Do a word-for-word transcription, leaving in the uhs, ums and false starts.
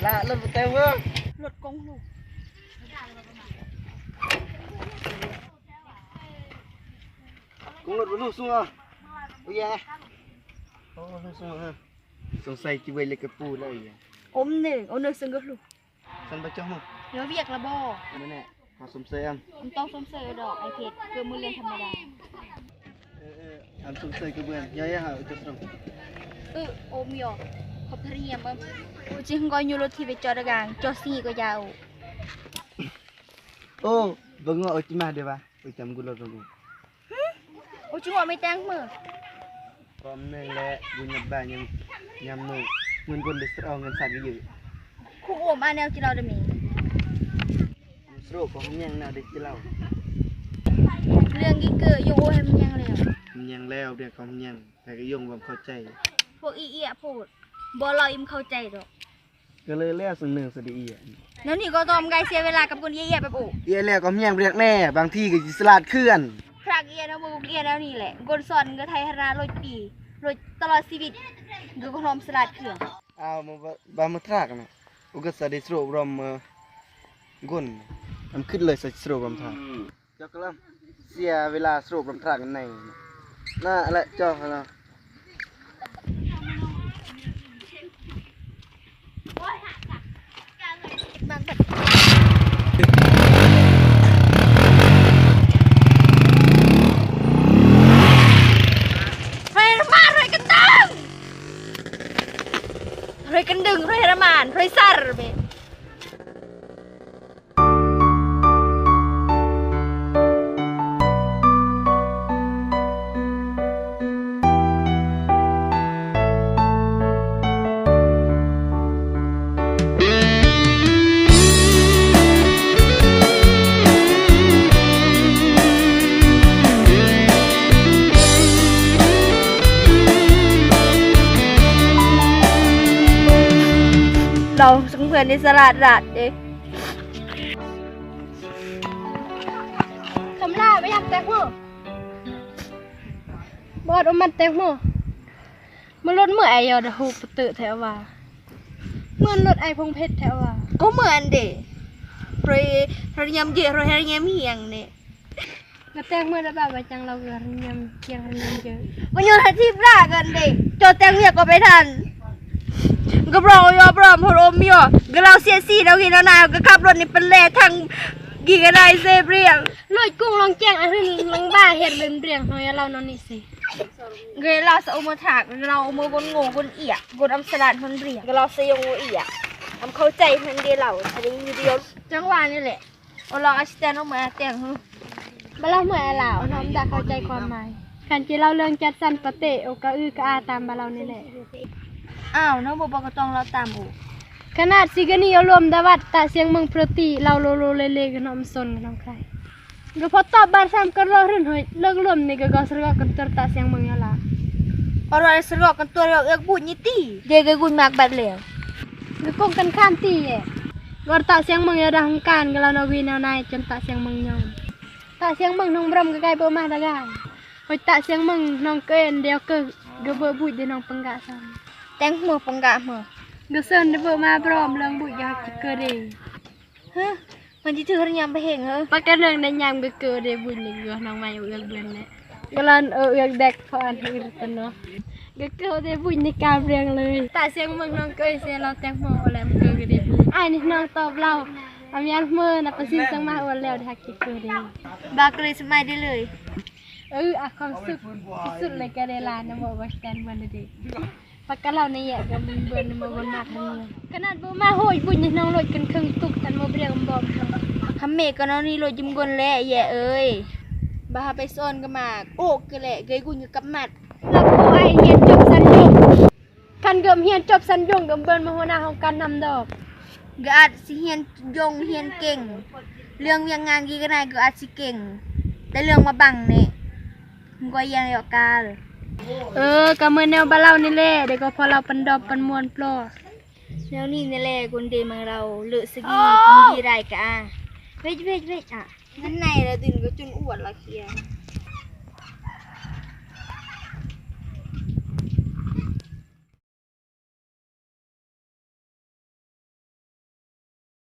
Lah, lut butang gua. Lut kong lu. Kong lut belu sung ah. Oh iya. Oh, belu sung ah. Sung sai kiwai lek ke pu lah iya. Om ne, om ne senggoh lu. San baca mo. Yo biak lah bo. Mana? Masum sayang. Entong sum saya dok, ai kit kemuliaan sama dah. Eh, eh, am sum saya kebuan. Ya, ya, ha, ucap dong. Eh, om yo. Kau hari ini apa? Ucing kau nyulut hi beco dagang, cosi ko jauh. Oh, bengok ucing mah deh, bah. Ucam gula bengok. Hmm? Ucing wak meteng me. Kom neng le, bunyet ba nyam, nyam nu. Ngun gun distro ngan sa giyu. Ku om anel kilau demi. Sro kom nyang na de kilau. Leng gi ke yo o hem nyang leo. Nyang leo de kom nyang. Hai ke yong bam khau chai. Po i i a po. Bo lau im khau chai do. Kele le seng neng sedi iya. Nani ko tom gai sia wela kapun iya iya pepu. Iya le kom nyang briak ne, bang thi ke ji selat kuen. Krak iya na bu iya na ni le. Gon son ke thai hera loj pi. Loj telo sibit. Ge ko hom selat kuen. Au mo ba, ba mo trak na. Ugat sa de sro brom, eh, gon. Am kit le sa sro brom trak. Cok lam. Sia wela sro brom trak nai. Na le cok lam. Roi Herman, roi kendeng. Roi kendeng, roi Herman, roi sar be. Lau seng buen ni salat rat deh. Kamla, ba yak tek mo. Bot umat tek mo. Melot mo ai yo dah hu pete tek wa. Melot ai phong phet tek wa. Ko mo ande. Roi, roi nyam je, roi nyam hiang ne. Ngeteng mo da ba bacang lau ger nyam, kiang nyam je. Menyuruh hati bra kan de. Coteng ya ko bedan. Gebrong yo brom hur om yo. Gelau sia si dau gino na gekap ron ni pele tang giga nai se briang. Loi kung long kiang arin lang ba her ben briang ho ya lau non ni se. Gelau sa umo thak, gelau umo gon ngo gon iya, gon am selat hon briang. Gelau se yong ngo iya. Am khau chai hon de lau, sa de ni de yo. Chang wa ni le. Olo asisten o ma teng hu. Bala mo ela, olo am da khau chai ko mai. Kan chi lau leng chat san pate, o ka u ka a tam bala ni le. Au, no bo ba ko tong lau tam u. Kanat si gani olo am da wat ta siang meng proti, lau lo lo le le gano am son gano kai. Ga foto bar sam ker lo rin hoi, leng lom ni ga ga sergo kentor ta siang meng yala. Oro ai sergo kentor yo ek bu nyiti. Ge ge gun mak bat le. Ga kong kan kan ti ye. Gor ta siang meng ya dah kan, gala no wi no nai cen ta siang meng nyong. Ta siang meng nong bram ga kai bo mah dagang. Hoi ta siang meng nong ken deo ke ga bo buit de nong pengga sam. Teng mo pengga mo. Ga sen de bo mah bram lang buit ga ke de. Hah? Man ji tur nyam beheng, hah? Pakai lang de nyam ga ke de buit ni ga nong mai ul buen ne. Galan o ul dek paan hir teno. Ga ke de buit ni kabriang lui. Ta siang meng nong ke se lau teng mo olem ke de buit. Ai ni nong top lau. Amian mo na pasin sang mah olem de haki ke de. Bakri semai de lui. Ơ, a khong suk, suk le ke de la na mo bas tan buen de. Pakalau ni ya ga buen buen mo gon mak ni. Kanat bo ma hoi buit ni nong loj ken keng tuk tan mo briang bom. Hame kano ni loj jim gon le ye ơi. Ba ha pe son ga mak. O ke le ge gun ga kap mat. Lap ko ai hian chop san jong. Kan gem hian chop san jong gem buen mo hona hong kan nam do. Ga at si hian jong hian keng. Leng wiang ngang gi ganai ga at si keng. Da leng ma bang ne. Ngo yang yo kal. Ơ, ka mơ neo balau ni le, de ko phalau pendop penmuan plo. Neo ni ni le, gunde mang rau, le segi, tinggi rai ka a. Wait, wait, wait, a. Ngan nai ra din ga chun uat lagi ya.